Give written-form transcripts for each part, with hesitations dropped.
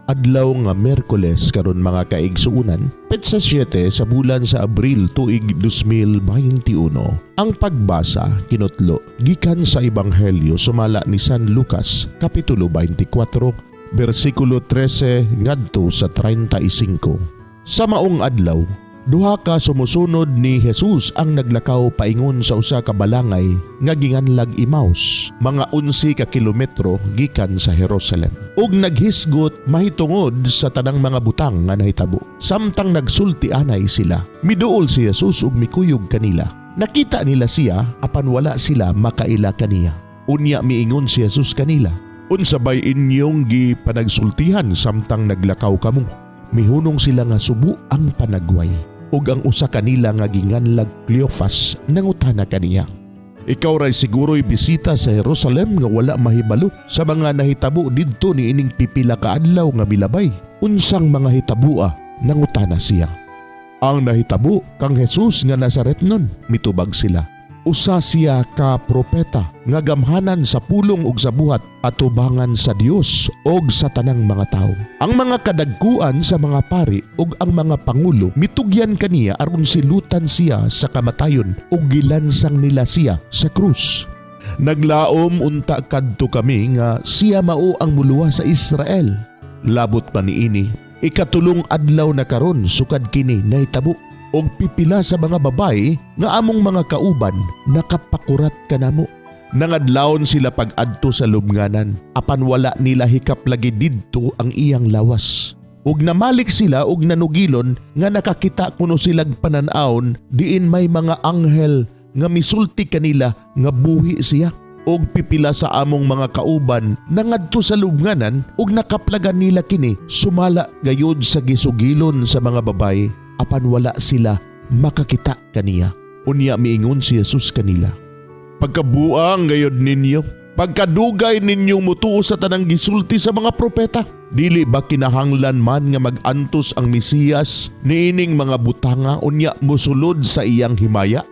Adlaw nga Miyerkules karon, mga kaigsuunan, petsa 7 sa bulan sa Abril, tuig 2021. Ang pagbasa kinutlo gikan sa Ebanghelyo sumala ni San Lucas, kapitulo 24, bersikulo 13 ngadto sa 35. Sa maong adlaw, duha ka sumusunod ni Jesus ang naglakaw paingon sa usa ka balangay nga ginganlag Emaus, mga 11 ka kilometro gikan sa Jerusalem. Ug naghisgot mahitungod sa tanang mga butang nga nahitabo. Samtang nagsulti anay sila, miduol si Jesus ug mikuyog kanila. Nakita nila siya, apan wala sila makaila kaniya. Unya miingon si Jesus kanila, "Unsa bay inyong gipanagsultihan samtang naglakaw kamo?" Mihunong sila nga subo ang panagway. Ug ang usa kanila nga ginganlag Cleofas nangutana kaniya, "Ikaw ray siguro'y bisita sa Jerusalem nga wala mahibalo sa mga nahitabo didto niining pipila ka adlaw nga milabay?" "Unsang mga hitaboa?" nangutana siya. "Ang nahitabo kang Jesus nga Nazaretnon," mitubag sila. "Usa siya ka propeta nga gamhanan sa pulong ug sa buhat atubangan sa Dios og sa tanang mga tawo. Ang mga kadagkuan sa mga pari ug ang mga pangulo mitugyan kaniya aron silutan siya sa kamatayon ug gilansang nila siya sa krus. Naglaom unta kadto kami nga siya mao ang muluwas sa Israel. Labot pa niini, ikatulong adlaw na karon sukad kini nahitabo og pipila sa mga babaye nga among mga kauban nakapakurat kanamo. Nangadlawon sila pag-adto sa lubnganan, apan wala nila hikap lagi didto ang iyang lawas. Ug namalik sila og nanugilon nga nakakita kuno silag panan-awon diin may mga anghel nga misulti kanila nga buhi siya. Og pipila sa among mga kauban nangadto sa lubnganan ug nakaplagan nila kini sumala gayud sa gisugilon sa mga babaye, apan wala sila makakita kaniya." Unya miingon si Jesus kanila, "Pagkabuang gayod ninyo, pagkadugay ninyong mutuo sa tanang gisulti sa mga propeta. Dili ba kinahanglan man nga mag-antos ang Mesiyas niining mga butanga unya mosulod sa iyang himaya?"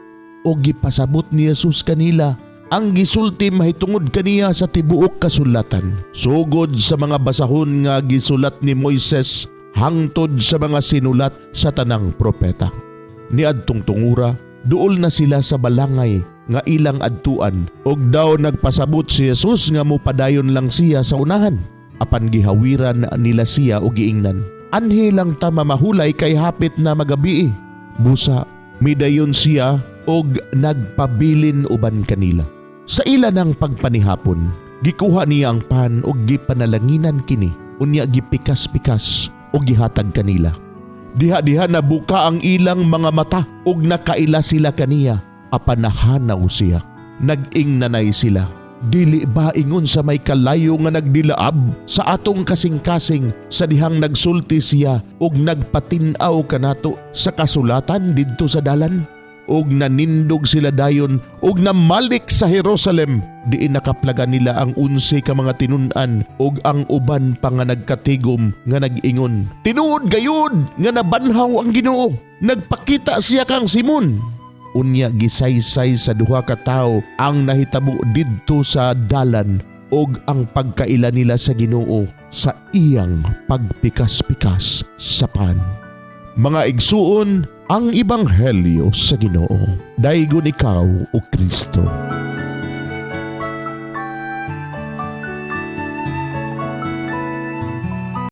O gipasabot ni Jesus kanila ang gisulti mahitungod kaniya sa tibuok kasulatan, sugod sa mga basahon nga gisulat ni Moises hangtod sa mga sinulat sa tanang propeta. Niadtong tungura, duol na sila sa balangay nga ilang adtuan ug daw nagpasabot si Jesus nga mopadayon lang siya sa unahan. Apan gihawiran nila siya og giingnan, "Anhi lang ta mamahulay kay hapit na magabii." Busa midayon siya og nagpabilin uban kanila. Sa ila ng pagpanihapon, gikuha niya ang pan ug gipanalanginan kini, unya gipikas-pikas ug gihatag kanila. Diha-diha nabuka ang ilang mga mata ug nakaila sila kaniya, apan nahanaw siya. Nag-ingnanay sila, "Dili ba ingon sa may kalayo nga nagdilaab sa atong kasing-kasing sa dihang nagsulti siya ug nagpatin-aw kanato sa kasulatan didto sa dalan?" Ug nanindog sila dayon ug namalik sa Jerusalem, diin nakaplagan nila ang 11 ka mga tinun-an ug ang uban pa nga nagkatigom nga nag-ingon, "Tinuod gayud nga nabanhaw ang Ginoo. Nagpakita siya kang Simon." Unya gisaysay sa duha ka tawo ang nahitabo didto sa dalan ug ang pagkaila nila sa Ginoo sa iyang pagpikas-pikas sa pan. Mga igsuon, ang ebanghelyo sa Ginoo. Daygon ikaw, o Kristo.